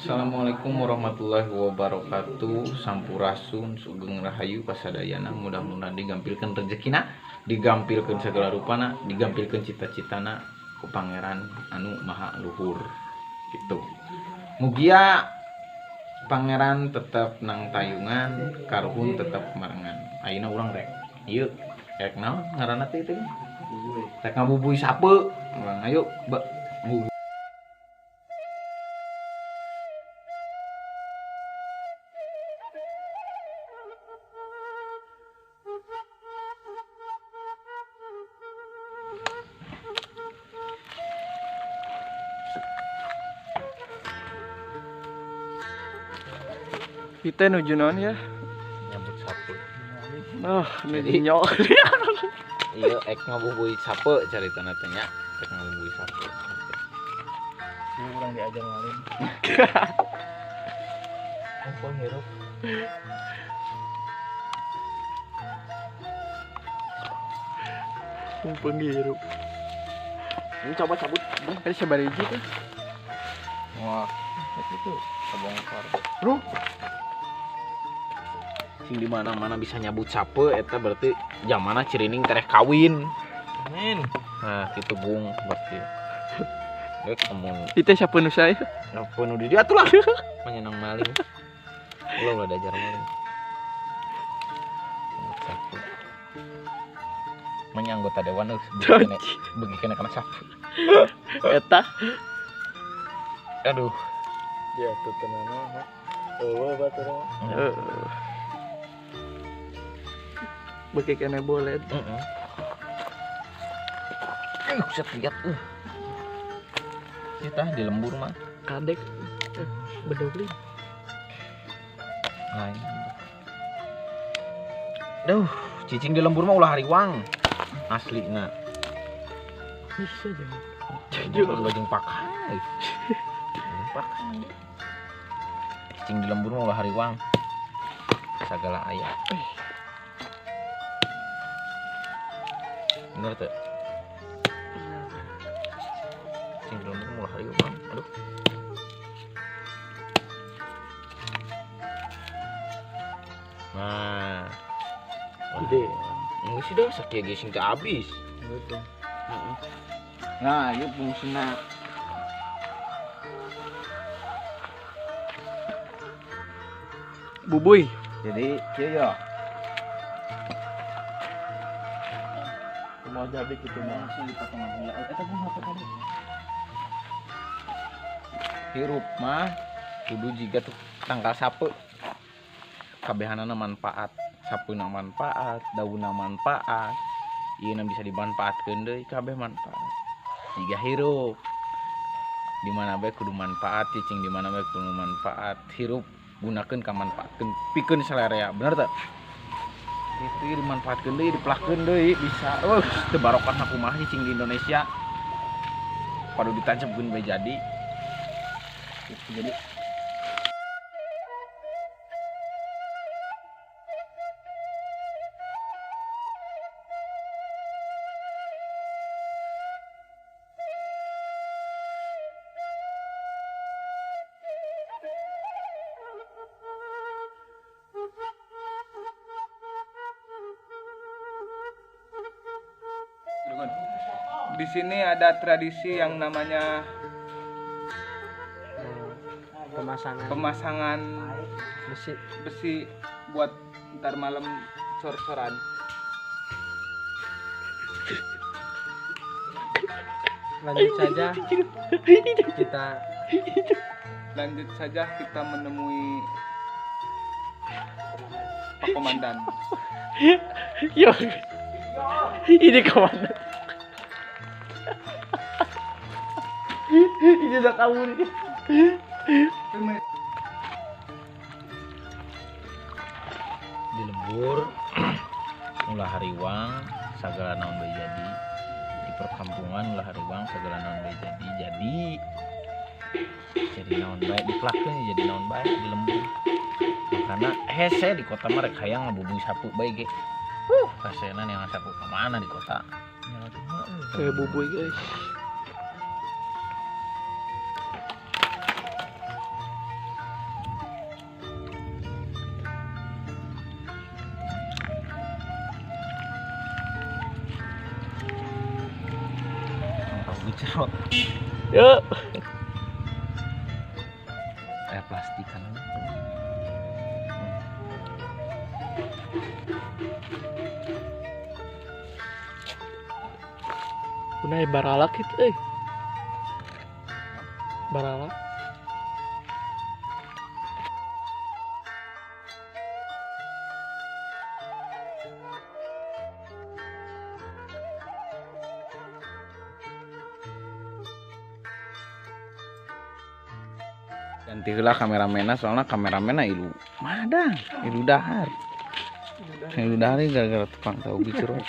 Assalamualaikum warahmatullahi wabarakatuh. Sampurasun, sugeng rahayu kasadayana. Mudah-mudahan digampilkeun rezekina, digampilkeun segala rupana, digampilkeun cita-citana ku Pangeran anu Maha Luhur gitu. Mugia Pangeran tetap nang tayungan, karuhun tetap marengan. Ayeuna urang rek ieu rek naon ngaranna teh teh? Rek ngabubuy sape. Urang ayo bubuy. Kita nuju naon ya? Nyambut sape. Oh, nuju nyok. Iya, ek ngabubuy sape caritana teh nya. Ek ngabubuy sape. Ieu urang diajar maling. Ampun hirup. Mumpung hirup. Ini coba cabut. Ada sabariji teh. Wah, itu kebongkar. Bro. Sing di mana-mana bisa nyabut sape eta berarti jamana Cirining tereh kawin. Amin. Nah, kitu bung berarti. Geus amun. Itu siapa nu saya? Siapa nu di dia atuh lah. Menyenang maling. Ulah ulah diajar maling. Sape. Menya anggota dewan geus beuki kena kana sape. Eta. Aduh. Ya tuh tenana. Eueuh batur mah. Heeh. Beuki kena bolet. Heeh. Buset lihat. Kita di lembur mah. Kadek bedog. Lain. Duh, cicing di lembur mah ulah hariwang. Aslina. Bisa jangan. Jujur jeung pakai. Pakai. Cicing di lembur mah ulah hariwang. Sagala aya. Bener tuh. Cicing di lembur mah ulah hariwang. Aduh. Nah. Gede. Enggak sih dah, sakieu ge sing teu habis. Betul. Nah, ieu fungsina. Bubuy. Jadi kieu ya. Mau jadi kitu mah langsung dipotong heula. Eta gua HP tadi. Hirup mah kudu jiga tuh tangkal sape. Kabehanana manfaat, sapeuna manfaat, daunna manfaat. Ieu bisa dimanfaatkeun deui kabeh manfaat. Jiga hirup. Di mana bae kudu manfaat, cicing di mana bae kudu manfaat. Hirup gunakeun ka manfaatkeun pikeun salarea, bener teu? Itu dimanfaatkeun deui, dipelahkeun deui bisa. Teu barokah kumaha cicing di Indonesia. Padu ditancapkeun bae jadi. Jadi Di sini ada tradisi yang namanya pemasangan besi buat ntar malam sor-soran. Lanjut saja kita menemui Pak Komandan. Yo, ini komandan. Ini udah kabur. Di lembur ulah hariwang sagala naon bae jadi. Di perkampungan ulah hariwang sagala naon bae jadi. Jadi naon bae dipelakeun jadi naon bae di lembur. Karena hese di kota mah rek hayang ngabubuy sapu bae ge. Kasenan yang sapu ka mana di kota. Kayak bubuy guys. Gejrot. Yuk. Plastik kan. Unai baralak itu Baralak. Ganti heula kameramena soalnya kameramena ilu madang, ilu dahar. Ilu dahar gara-gara tukang tahu gejrot.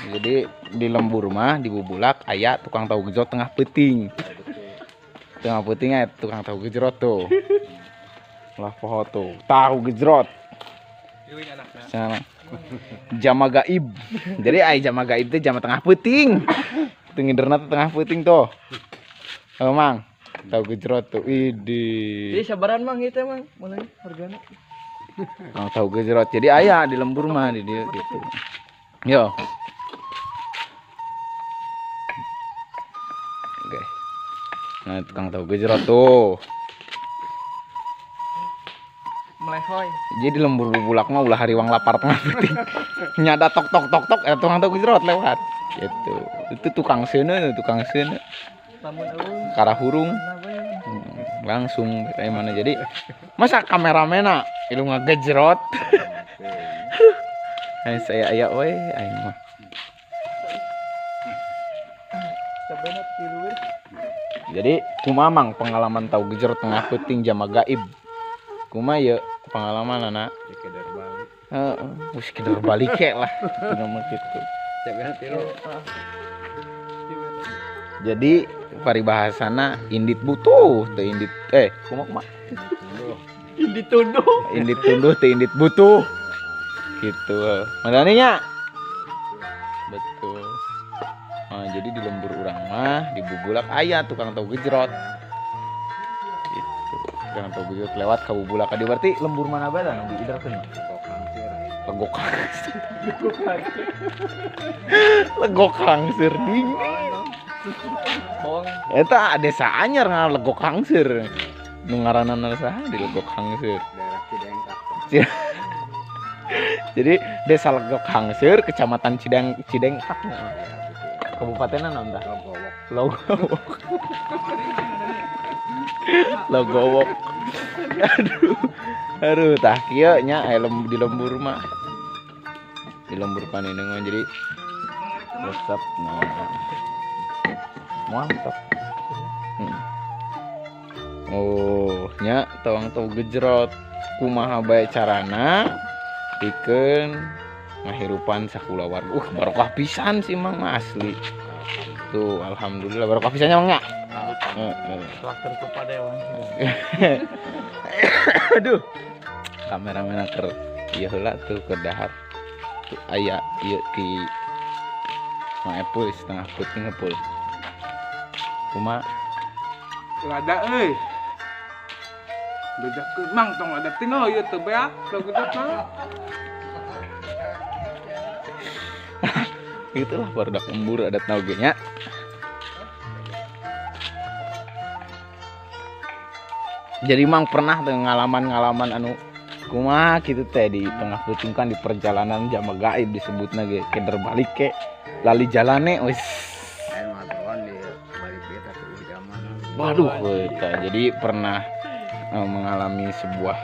Jadi di lembur mah di Bubulak aya tukang tahu gejrot tengah peuting. Tengah peuting aya tukang tahu gejrot tuh. Lah poho tuh, tahu gejrot. Sana. Jama gaib. Jadi aya jama gaib teh jama tengah peuting. Teu ngiderna teh tengah peuting tuh. Oh, Mang. Tahu gejrot tuh, idi. Jadi sabaran Mang ieu teh Mang, mulai hargana. Tukang tahu gejrot. Jadi aya di lembur mah di dieu gitu. Yo. Oke. Nah, tukang tahu gejrot tuh. Melehoy. Jadi lembur Bubulak mah ulah hariwang lapar tengah peuting. Nyada tok tok tok tok tukang tahu gejrot lewat. Gitu. Itu tukang seuneu, tukang seuneu. Karah hurung langsung kayak mana jadi masa kameramena ilu ngagejrot. Saya aya we aing mah. Jadi kumaha Mang pengalaman tahu gejrot tengah peuting jama gaib? Kumaha ye pengalaman anak? Heeh, wis kedar balik ke lah gitu mah kitu. Jadi paribahasana indit butuh teu indit kumaha Indit tunduh. Indit tunduh teu indit butuh. Gitu. Madani nya? Betul. Nah, jadi di lembur urang mah di Bubulak aya tukang tahu gejrot. Gitu. Tukang tahu gejrot lewat ka Bubulak ka dieu berarti lembur mana bae lah diiderkeun. Legok hangsir. Legok hangsir ding. Eta desa anyar nga Legok Hangsir. Nu ngaranana saha di Legok Hangsir? Daerah Cidengkak. Jadi desa Legok Hangsir, kecamatan Cidengkak. Kabupatenna naon tah? Logowok. Logowok. Aduh. Aduh tah kieu nya aya di lembur mah. Di lembur Panenengan jadi resep nah. Mantap. Oh, nya tawang tahu gejrot kumaha bae carana pikeun ngahirupan sakulawarga. Barokah pisan sih Mang asli. Tuh, alhamdulillah barokah pisannya Mang nya. Heeh. Traktir ku padewan. Aduh. Kameramen keur ieu heula tuh keur dahar. Tuh aya ieu ti Mang Epul setengah peuting Epul. Kumaha? Lada euy. Bejakeun Mang tong lada tinggal ieu teu beak teu gede mah. Itulah barudak lembur adat oge nya. Jadi mang pernah tuh ngalaman-ngalaman anu kumaha gitu teh di tengah peuting kan di perjalanan jama gaib disebutna ge keder balik ke lali jalane wis. Waduh, eta. Jadi pernah mengalami sebuah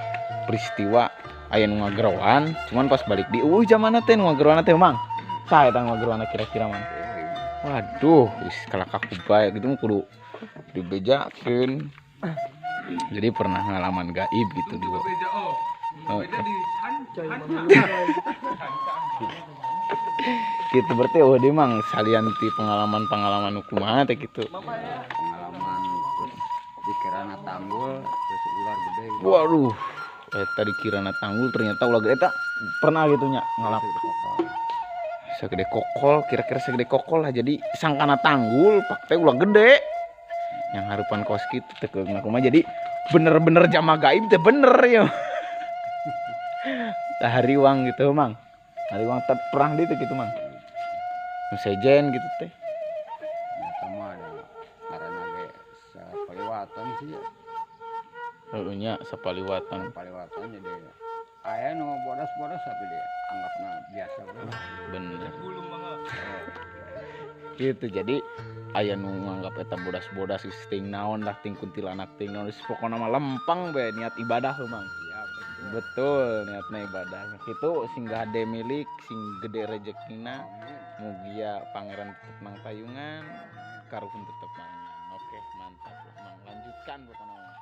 peristiwa aya nu ngageroan, cuman pas balik di jamanna teh nu ngageroan teh mang. Saha eta ngageroan kira-kira mang? Waduh, wis kalakah ku bae gitu mah kudu dibejakeun. Jadi pernah ngalaman gaib gitu di Beja di gitu berarti oh dia mang salian ti pengalaman-pengalaman kumaha teh gitu. Pengalaman terus dikirana tanggul terus ular gede. Waduh, eta dikirana tanggul ternyata ular gede eta pernah gitu nya ngalap. Segede kokol, kira-kira segede kokol lah jadi sangkana tanggul pak teh ular gede. Yang harupan kos kitu teh kumaha jadi bener-bener jama gaib teh bener ya. Hariwang gitu mang. Hariwang teh perang ditu gitu mang. Nu sejen gitu teh. Eta mah ada karena ge sapaliwatan sih. Heueuh nya sapaliwatan. Sapaliwatan jadi aya nu bodas-bodas tapi dia anggapna biasa we. Bener. Gitu jadi aya nu nganggap eta bodas-bodas geus ting naon lah ting kuntilanak ting naon geus pokona mah lempeng bae niat ibadah heuh mang. Iya betul. Betul niatna ibadah. Kitu sing gade milik sing gede rezekina mugia pangeran tetep nang tayungan karuhun tetep mangan. Oke, mantap lah mang. Lanjutkan pokona mah.